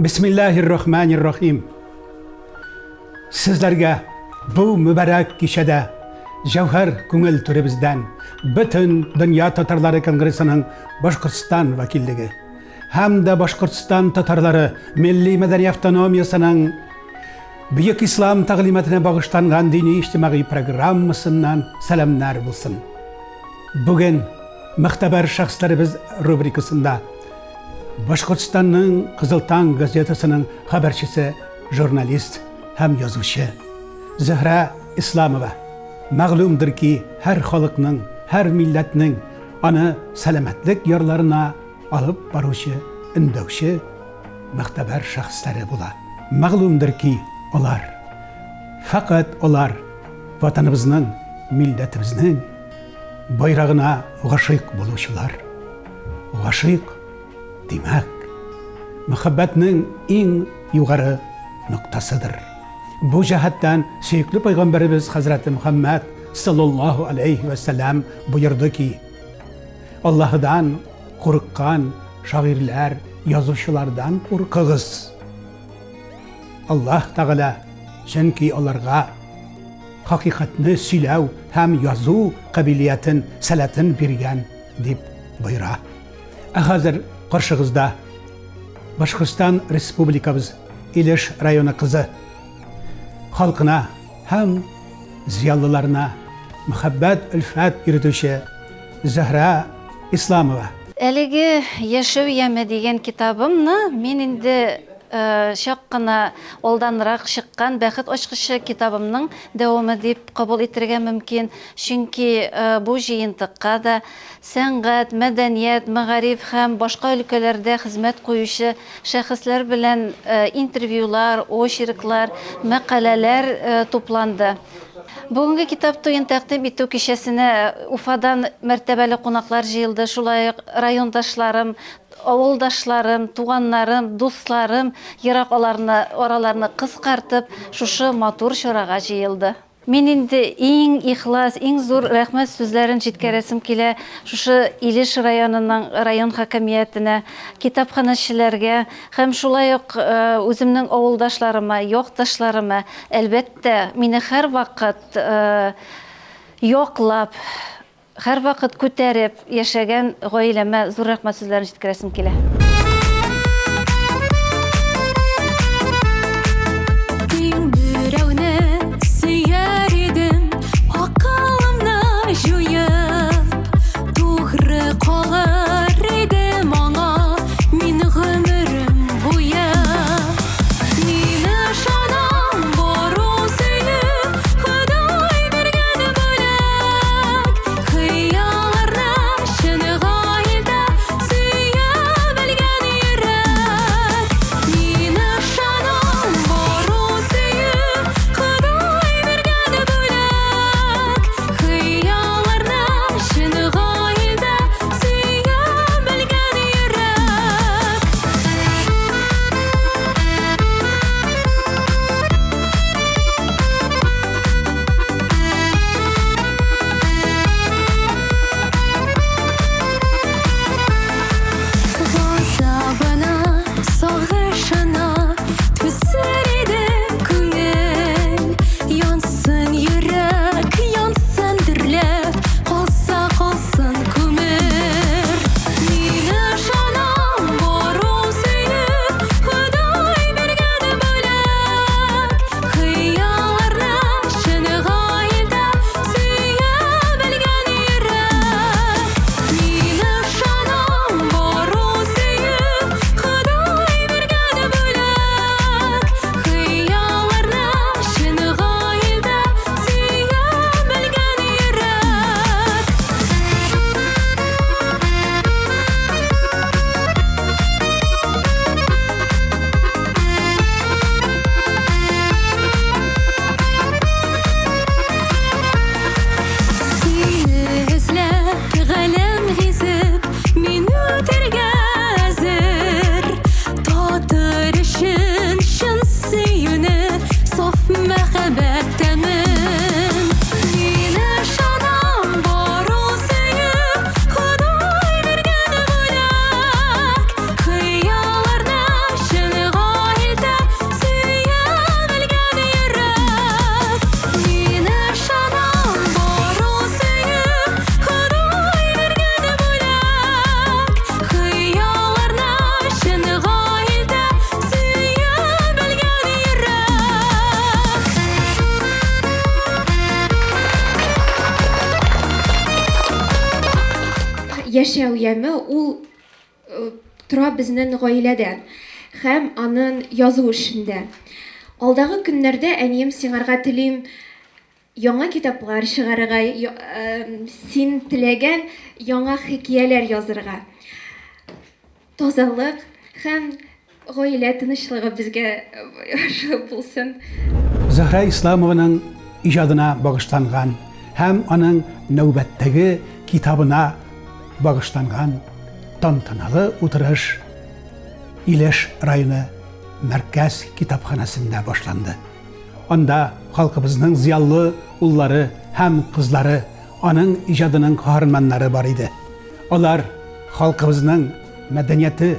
Бисмиллаһир рахманир рахим. Сезләргә бу мөбарәк кичәдә җәүһәр күңел түребездән бөтен дөнья татарлары конгрессының Башкортстан вәкиллеге һәм дә Башкортстан татарлары милли мәдәни автономиясенең Бөек ислам тәгълиматына багышланган дини иҗтимагый программасыннан сәламнәр булсын. Бүген Мөхтәбәр шәхесләребез рубрикасында Башкортстанның Кызыл таң газетасының хәбәрчесе, журналист һәм язучы Зөһрә Исламова. Мәгълүмдер ки, һәр халыкның, һәр милләтнең аны сәламәтлек ярларына алып баручы, өндәүче мөхтәбәр шәхесләре була. Мәгълүмдер ки, алар, фәкать алар Ватаныбызның, милләтебезнең байрагына гашыйк булучылар. Гашыйк, димәк, мәхәббәтнең иң югары ноктасыдыр. Бу җәһәттән сөекле пәйгамбәребез хәзрәте Мөхәммәд саллаллаһу алейһи вә сәлам боерды ки, Аллаһыдан курыккан шагыйрьләр, язучылардан куркыгыз. Аллаһ Тәгалә, чөнки аларга хакыйкатьне сөйләү һәм язу кабилиятен, сәләтен биргән, дип боера. Ә хәзер каршыгызда Башкортстан Республикабыз Илеш районы кызы, халкына һәм зыялыларына мәхәббәт, өлфәт йөртүче Зөһрә Исламова. Әлеге Яшәү яме дигән китабымны мин инде чак кына алданрак чыккан Бәхет ачкычы китабымның дәвамы дип кабул итергә мөмкин. Чөнки бу җыентыкка да сәнгать, мәдәният, мәгариф һәм башка өлкәләрдә хезмәт куючы шәхесләр белән интервьюлар, очерклар, мәкаләләр тупланды. Бүгенге китап туен тәкъдим итү кичәсенә Уфадан мәртәбәле кунаклар җыелды, шулай ук райондашларым, авылдашларым, туганнарым, дусларым ерак аларны, араларны кыскартып, шушы матур чарага җыелды. Мин инде иң ихлас, иң зур рәхмәт сүзләрен җиткерәсем килә шушы Илеш районының район хакимиятенә, китапханәчеләргә һәм шулай ук үземнең авылдашларыма, якташларыма, әлбәттә, мине һәрвакыт яклап, Һәрвакыт күтәреп яшәгән гаиләмә зур рәхмәт сүзләрен җиткерәсем килә. Тиң берәүне сөяр идем, акылымны җуеп, тугры калыр идем аңа мин гомерем буе. Мин ышанам, бар ул сөю, Ходай биргән бүләк. Хыялларны чынга илтә, сөя белгән. Яшәү яме ул тора безнен гаиләдә һәм анын язу эшендә. Алдагы көннәрдә, әнием, сиңарга телим яңа китаплар чыгарырга, син теләгән яңа хикияләр язырга. Тазалык һәм гаилә тынычлыгы безгә булсын. Зөһрә Исламованың иҗадына багышланган һәм аның нәүбәттәге китабына багышланган тантаналы утырыш Илеш районы мәркәз китапханәсендә башланды. Анда халкыбызның зыялы уллары һәм кызлары, аның иҗадының каһарманнары бар иде. Алар халкыбызның мәдәнияте,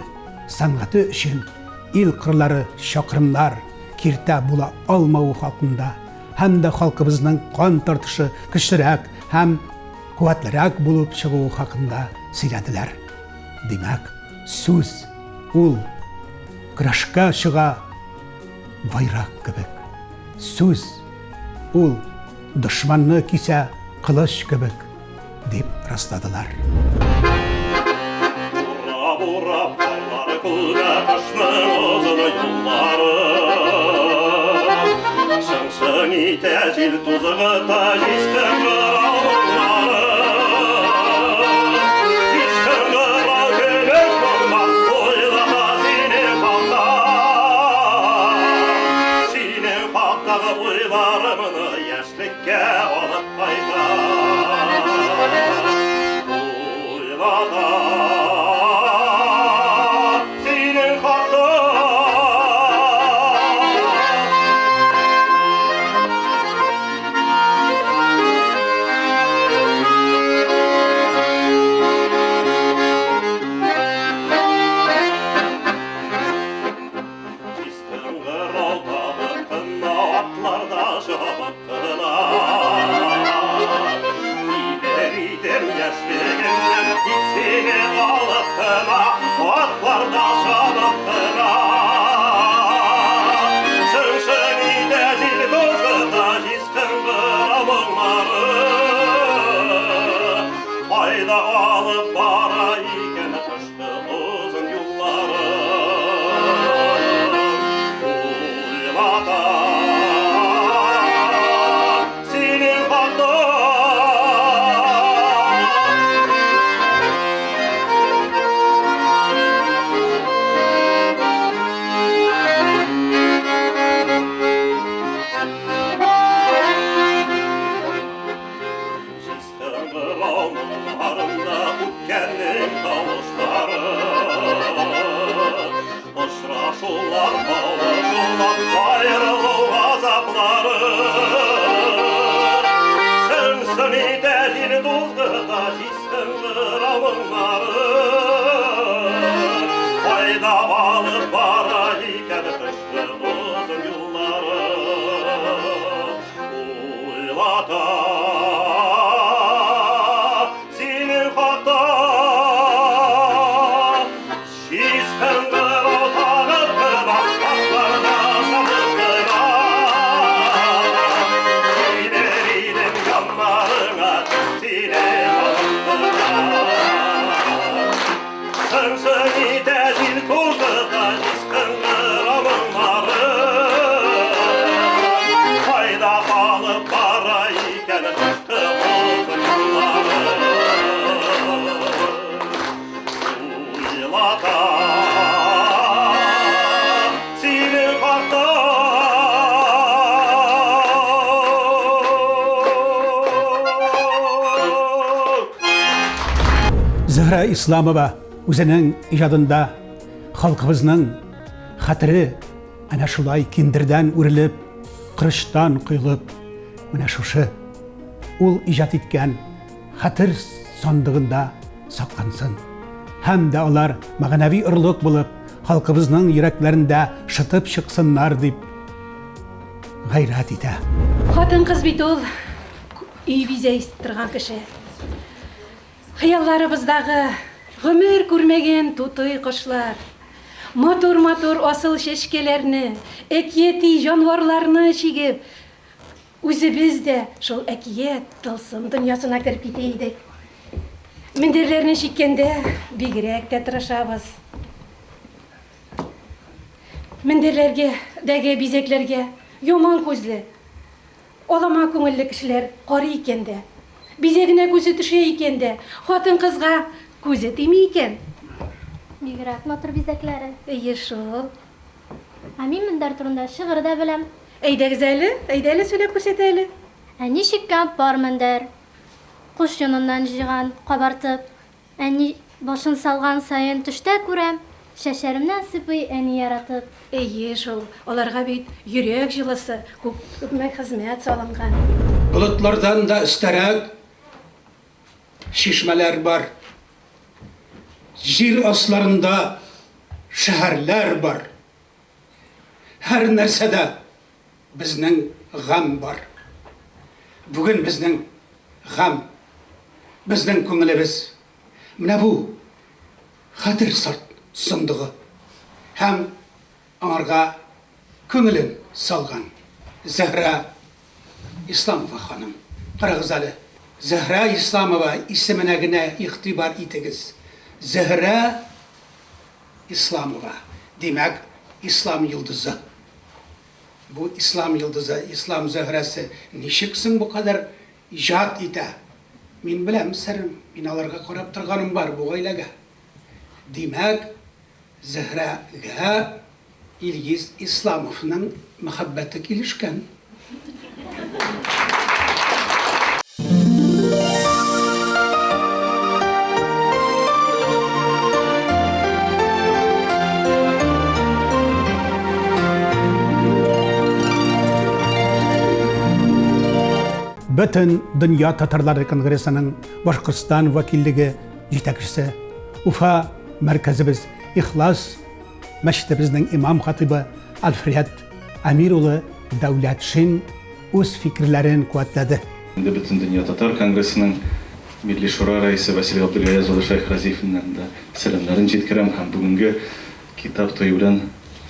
сәнгате өчен ил кырлары чакрымнар киртә була алмавы хакында һәм дә халкыбызның кан тартышы көчлерәк һәм куәтлерәк булып чыгуы хакында сөйләделәр. Димәк, сүз ул көрәшкә чыга байрак кебек. Сүз ул дошманны кисә кылыч кебек, дип расладылар. Бурап, карлар күлгә кышның озын юллары. Шың-шың итә җил тузгыта җиз кыңгырау моңнары. Җиз кыңгырау кебек моңнар уйлата синең хакта. Синең хактагы уйларымны яшьлеккә алып кайта. Уйлата синең хакта. Кыңгырау тагып кына атларда чабып кына. Килер идем яшьлегемнән, тик сине алып кына, атларда чабып кына. Шың-шың итә җил тузгыта җиз кыңгырау моңнары. Кайда алып бара икән кышкы озын юллары. Уйлата синең хакта. Җиз кыңгырау моңнарында үткәннең тавышлары. Очрашулар, кавышулар, аерылу газаплары. Шың-шың итә җил тузгыта җиз кыңгырау моңнары. Кайда алып бара икән кышкы озын юллары. Уйлата синең хакта. Җиз кыңгырау тагып кына, атларда чабып кына. Килер идем яннарыңа, сине алып кына. Шың-шың итә җил тузгыта җиз кыңгырау моңнары. Кайда алып бара икән кышкы озын юллары. Уйлата синең хакта. Зөһрә Исламова үзенең иҗадында халкыбызның хәтере әнә шулай киндердән үрелеп, корычтан коелып, менә шушы ул иҗат иткән хәтер сандыгында саклансын. Һәм дә алар мәгънәви орлык булып, халкыбызның йөрәкләрендә шытып чыксыннар дип гайрәт итә. Хатын-кыз бит ул өй бизәй торган кеше. Хыялларыбыздагы гомер күрмәгән тутый кошлар, матур-матур асыл чәчкәләрне, әкияти җанварларны чигеп, үзебез дә шул әкият, тылсым дөньясына кереп китә идек. Мендәрләрне чиккәндә бигрәк тә тырышабыз. Мендәрләргә дәге бизәкләргә яман күзле, алама күңелле кешеләр карый икән дә, бизәгенә күзе төшә икән дә, хатын-кызга күзе тими икән. Бигрәк матур бизәкләре. Әйе шул. Ә мин мендәр турында шигырь дә беләм. Әйдәгез әле, әйдә әле сөйләп күрсәт әле. Әни чиккән пар мендәр. Кош йоныннан җыйган, кабартып. Әни башын салган саен төштә күрәм, чәчләремнән сыйпый әни яратып. Әйе шул, аларга бит йөрәк җылысы, күпме хезмәт салынган. Болытлардан да өстәрәк чишмәләр бар. Җир асларында шәһәрләр бар. Һәр нәрсәдә безнең гамь бар. Бүген безнең гамь, безнең күңелебез. Менә бу хәтер сандыгы һәм аңарга күңелен салган Зөһрә Исламова ханым. Карагыз әле, Зөһрә Исламова исеменә генә игътибар итегез. Зөһрә Исламова. Димәк, Ислам йолдызы. Бу Ислам йолдызы, Ислам Зөһрәсе ничек соң бу кадәр иҗат итә? Мин беләм серен, мин аларга карап торганым бар бу гаиләгә. Димәк, Зөһрәгә Илгиз Исламовның мәхәббәте килешкән. Бөтен дөнья татарлары конгрессының Башкортстан вәкиллеге җитәкчесе, Уфа мәркәзебез Ихлас мәчетебезнең имам хатибы Альфред Әмир улы Дәүләтшин үз фикерләрен куәтләде. Инде Бөтендөнья татар конгрессының Милли Шура рәисе Васил Габделгаяз улы Шәйхразиевның да сәламнәрен җиткерәм һәм бүгенге китап туе белән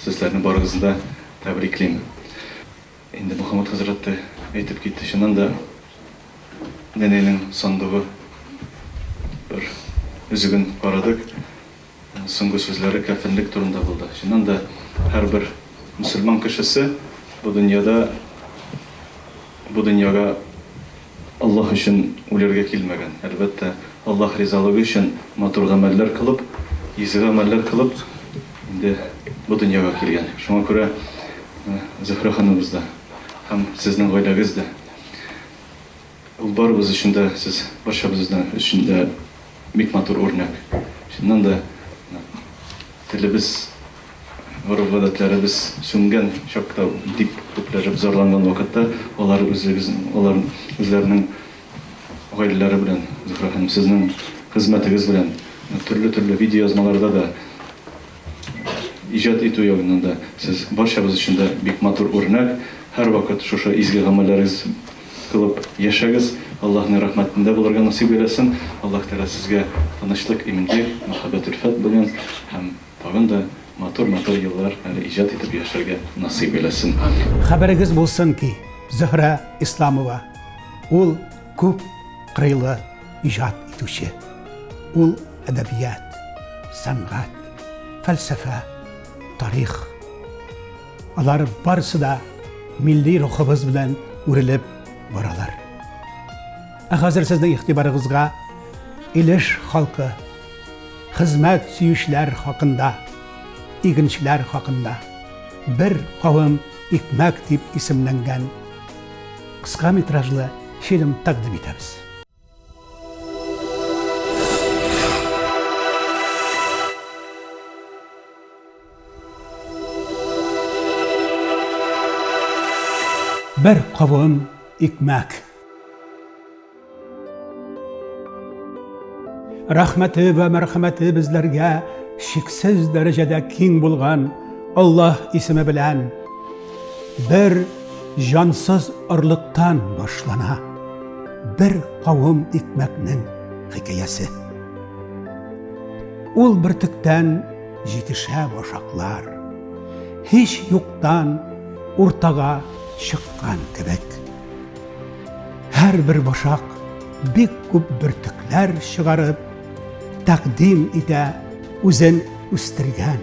сезләрне барыгызны да тәбриклим. Инде Мөхәммәт хәзрәт тә әйтеп китте, чыннан да нәнәйнең сандыгы бер өзеген карадык. Соңгы сүзләре кәфенлек турында булды. Чыннан да, һәрбер мөселман кешесе бу дөньяда, бу дөньяга Аллаһ өчен үләргә килмәгән. Әлбәттә, Аллаһ ризалыгы өчен матур гамәлләр кылып, изге гамәлләр кылып, инде бу дөньяга килгән. Шуңа күрә Зөһрә ханымыбыз да һәм сезнең гаиләгез дә Ул барыбыз өчен дә, сез барчабыз өчен дә бик матур үрнәк. Чыннан да, телебез, гореф-гадәтләребез сүнгән чакта, дип күпләр зарланган вакытта, алар үзегез, алар үзләренең гаиләләре белән, Зөһрә ханым, сезнең хезмәтегез белән төрле-төрле видеоязмаларда да иҗат итү ягыннан да сез барчабыз өчен дә бик матур үрнәк. Һәрвакыт шушы изге гамәлләрегез кылып яшәгез. Аллаһның рәхмәтендә булырга насыйп әйләсен. Аллаһ Тәгалә сезгә тынычлык, иминлек, мәхәббәт-өлфәт белән һәм тагын да матур-матур еллар әле иҗат итеп яшәргә насыйп әйләсен. Хәбәрегез булсын ки, Зөһрә Исламова, ул күп кырыйлы иҗат итүче. Ул әдәбият, сәнгать, фәлсәфә, тарих. Алар барысы да милли рухыбыз белән үрелеп баралар. Ә хәзер сезнең игътибарыгызга Илеш халкы, хезмәт сөючеләр хакында, игенчеләр хакында бер кавым икмәк дип исемләнгән кыска метражлы фильм тәкъдим итәбез. Бер кавым икмәк. Рәхмәте вә мәрхәмәте безләргә чиксез дәрәҗәдә киң булган Аллаһ исеме белән бер җансыз орлыктан башлана бер кавым икмәкнең хикәясе. Ул бөртектән җитешә башаклар. Һич юктан уртага чыккан кебек. Һәрбер башак бик күп бөртекләр чыгарып, тәкъдим итә үзен үстергән,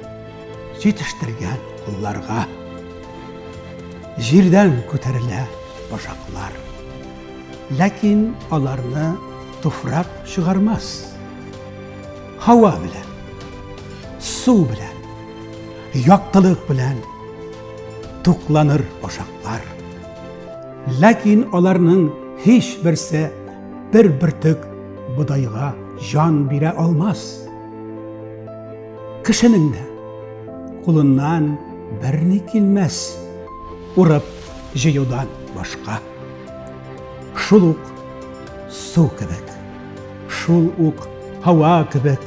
җитештергән кулларга. Җирдән күтәрелә башаклар. Ләкин аларны туфрак чыгармас. Һава белән, су белән, яктылык белән тукланыр башаклар. Ләкин аларның һичберсе бер бөртек бодайга җан бирә алмас. Кешенең дә кулыннан берни килмәс, урып җыюдан башка. Шул ук су кебек, шул ук һава кебек,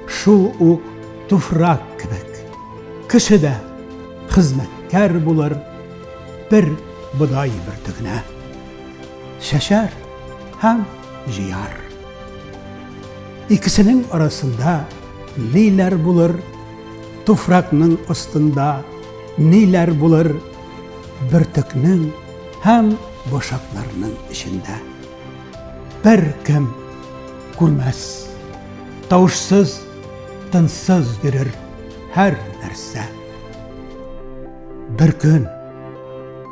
шул ук туфрак кебек. Кеше дә хезмәткәр булыр бер бодай бөртегенә. Чәчәр һәм җыяр. Икесенең арасында ниләр булыр, туфракның астында ниләр булыр, бөртекнең һәм башакларның эчендә. Бер кем күрмәс. Тавышсыз, тынсыз йөрер һәр нәрсә. Бер көн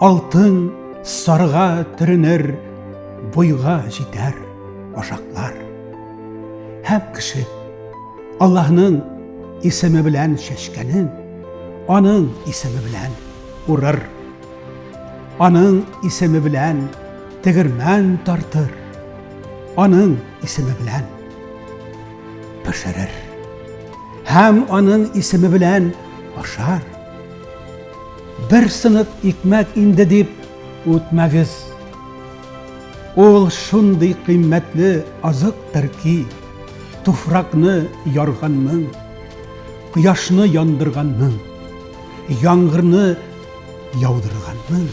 алтын сарыга төренер, буйга җитәр башаклар. Һәм кеше Аллаһның исеме белән чәчкәнен, аның исеме белән урыр. Аның исеме белән тегермән тартыр. Аның исеме белән пешерер. Һәм аның исеме белән ашар. Бер сынык икмәк инде дип үтмәгез. Ул шундый кыйммәтле азыктыр ки, туфракны ярганның, кояшны яндырганның, яңгырны яудырганның,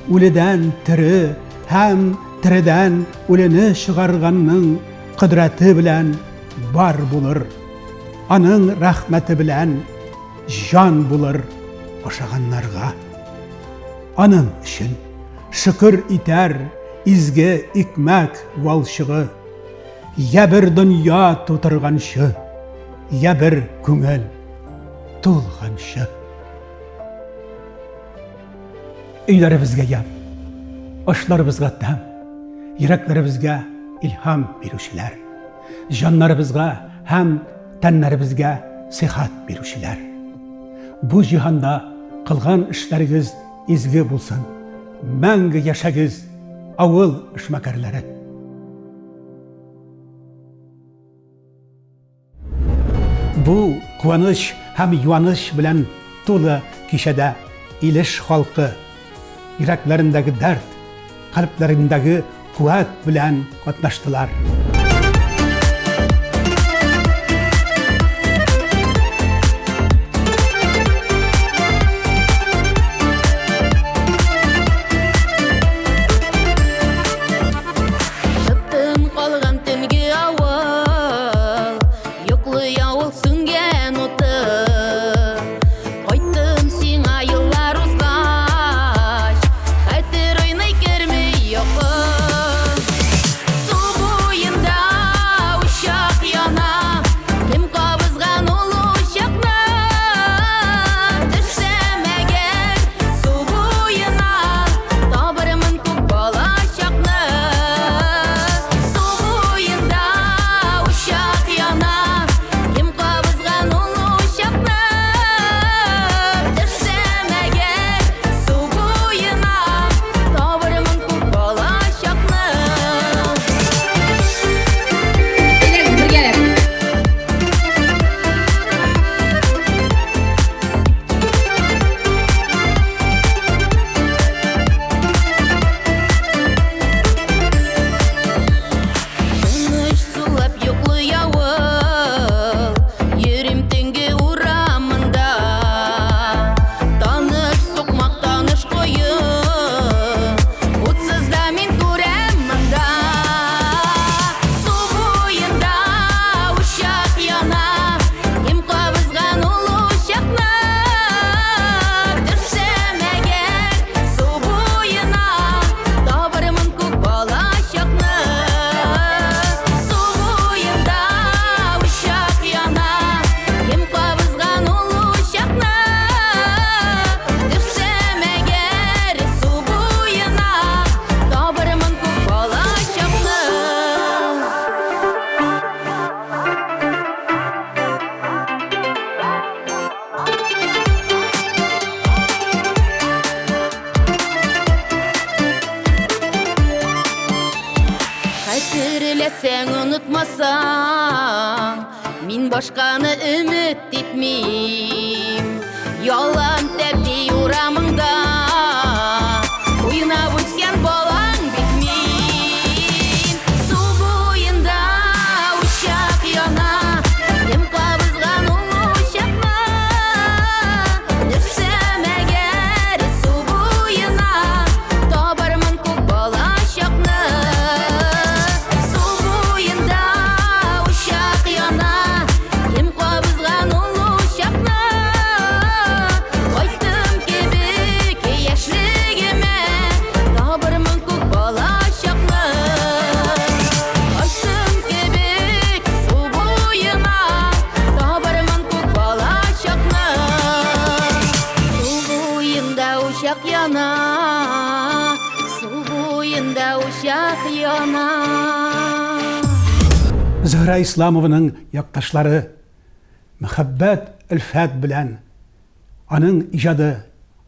үледән тере һәм тередән үлене чыгарганның кодрәте белән бар булыр. Аның рәхмәте белән җан булыр ашаганнарга. Аның өчен шөкер итәр изге икмәк валчыгы. Я бер дөнья тутырганчы, я бер күңел тулганчы. Өйләребезгә ямь, ашларыбызга тәм, йөрәкләребезгә илһам бирүчеләр, җаннарыбызга һәм тәннәребезгә сихәт бирүчеләр. Бу җиһанда кылган эшләрегез изге булсын. Мәңге яшәгез, авыл эшмәкәрләре! Бу куаныч һәм юаныч белән тулы кичәдә Илеш халкы йөрәкләрендәге дәрт, кальбләрендәге куәт белән катнаштылар. Тып-тын калган төнге авыл, Йоклый авыл сүнгән уты. Кайттым сиңа еллар узгач, Хәтер уйный керми йокы. Су буенда. Сөйсәң, онытмасаң, мин башканы өмет итмим. Ялан тәпи урамыңда уйнап үскән балаң бит мин. Су буенда учак яна, кем кабызган ул учакны? Төшсәм әгәр су буена, табармын күк балачакны. Су буенда учак яна, кем кабызган ул учакны? Кайттым кебек яшьлегемә, табармын күк балачакны. Кайттым кебек су буена, табармын күк балачакны. Су буенда учак яна, су буенда учак яна. Зөһрә Исламованың якташлары мәхәббәт, өлфәт белән аның иҗады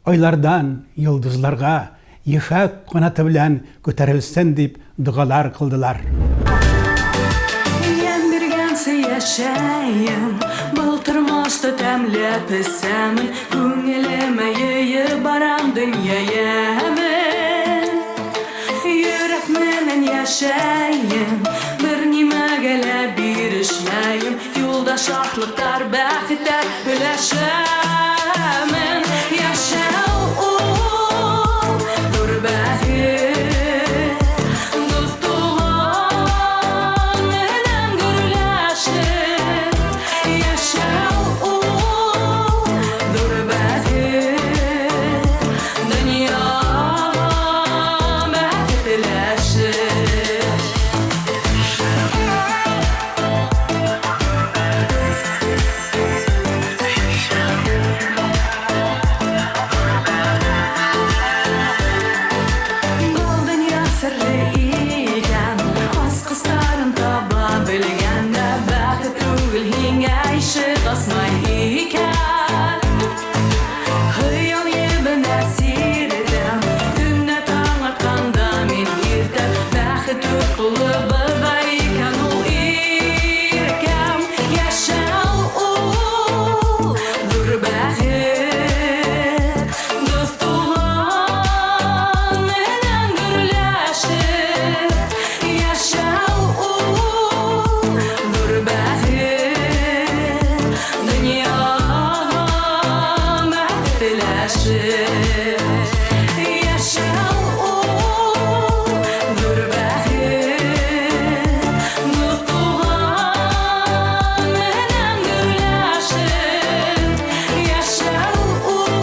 айлардан йолдызларга ефәк канаты белән күтәрелсен дип догалар кылдылар. Ямь биргәнсе яшәем, Был тормышта тәмләп эсәмен, Күңелемә йыеп барам дөнья ямен. Йөрәк менән яшәем, Бер нимәгә лә бирешмәем, Юлда шатлыклар, бәхетләр өләшәмен. Яшәү ул зур бәхет, Дус туган менән гөрләшеп. Яшәү ул зур бәхет, Дөньяга бәхет өләшеп. Был дөнья серле икән, Ачкычларын таба белгәндә, Бәхет түгел һиңә ишек асмай икән. Хыял ебенә сиртәм, Төнлә таң атканда мин иртән, Бәхет кулыбызда икән ул иркәм. Яшәү ул зур бәхет, Дус туган менән гөрләшеп. Яшәү ул зур бәхет, Дөньяга бәхет өләшеп. Яшәү ул зур бәхет, Дус туган менән гөрләшеп. Яшәү ул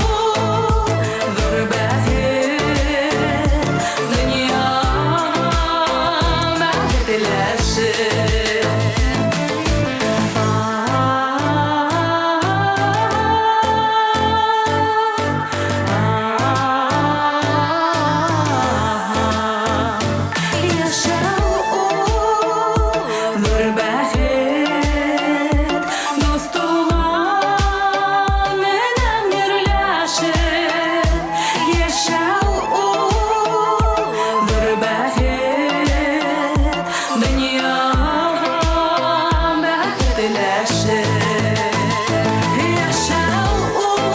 зур бәхет, Дөньяга бәхет өләшеп. Яшәү ул зур бәхет, Дус туган менән гөрләшеп. Яшәү ул зур бәхет, Дөньяга бәхет өләшеп. Яшәү ул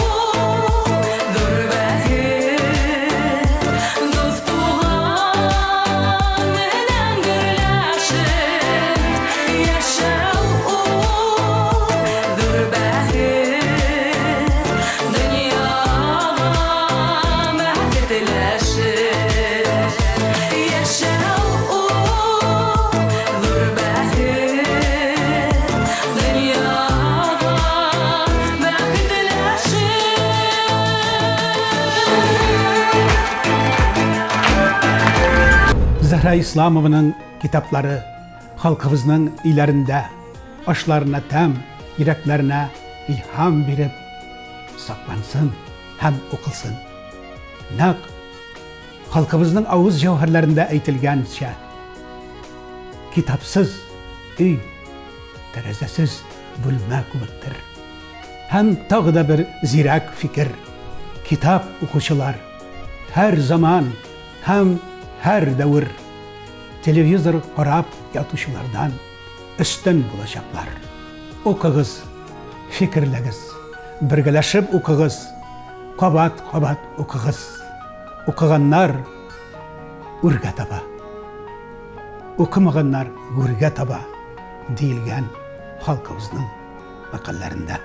зур бәхет, Дус туган менән гөрләшеп. Яшәү ул зур бәхет, Дөньяга бәхет өләшеп. Яшәү ул зур бәхет, Дөньяга бәхет өләшеп. Зөһрә Исламованың китаплары халкыбызның өйләрендә ашларына тәм, йөрәкләренә илһам биреп саклансын һәм укылсын. Нәкъ халкыбызның авыз җәүһәрләрендә әйтелгәнчә, китапсыз өй тәрәзәсез бүлмә кебектер. Һәм тагы да бер зирәк фикер. Китап укучылар һәр заман һәм һәр дәвер телевизор карап ятучылардан өстен булачаклар. Укыгыз, фикерләгез, бергәләшеп укыгыз, кабат-кабат укыгыз. Укыганнар үргә таба. Укымаганнар гүргә таба, диелгән халкыбызның мәкальләрендә.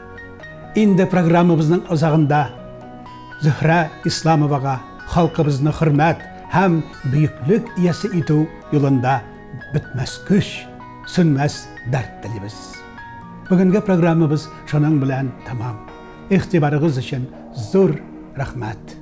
Инде программабызның азагында Зөһрә Исламовага халкыбызны хөрмәт һәм бөеклек иясе итү юлында бетмәс көч, сүнмәс дәрт телибез. Бүгенге программабыз шуның белән тәмам. Игътибарыгыз өчен зур рәхмәт.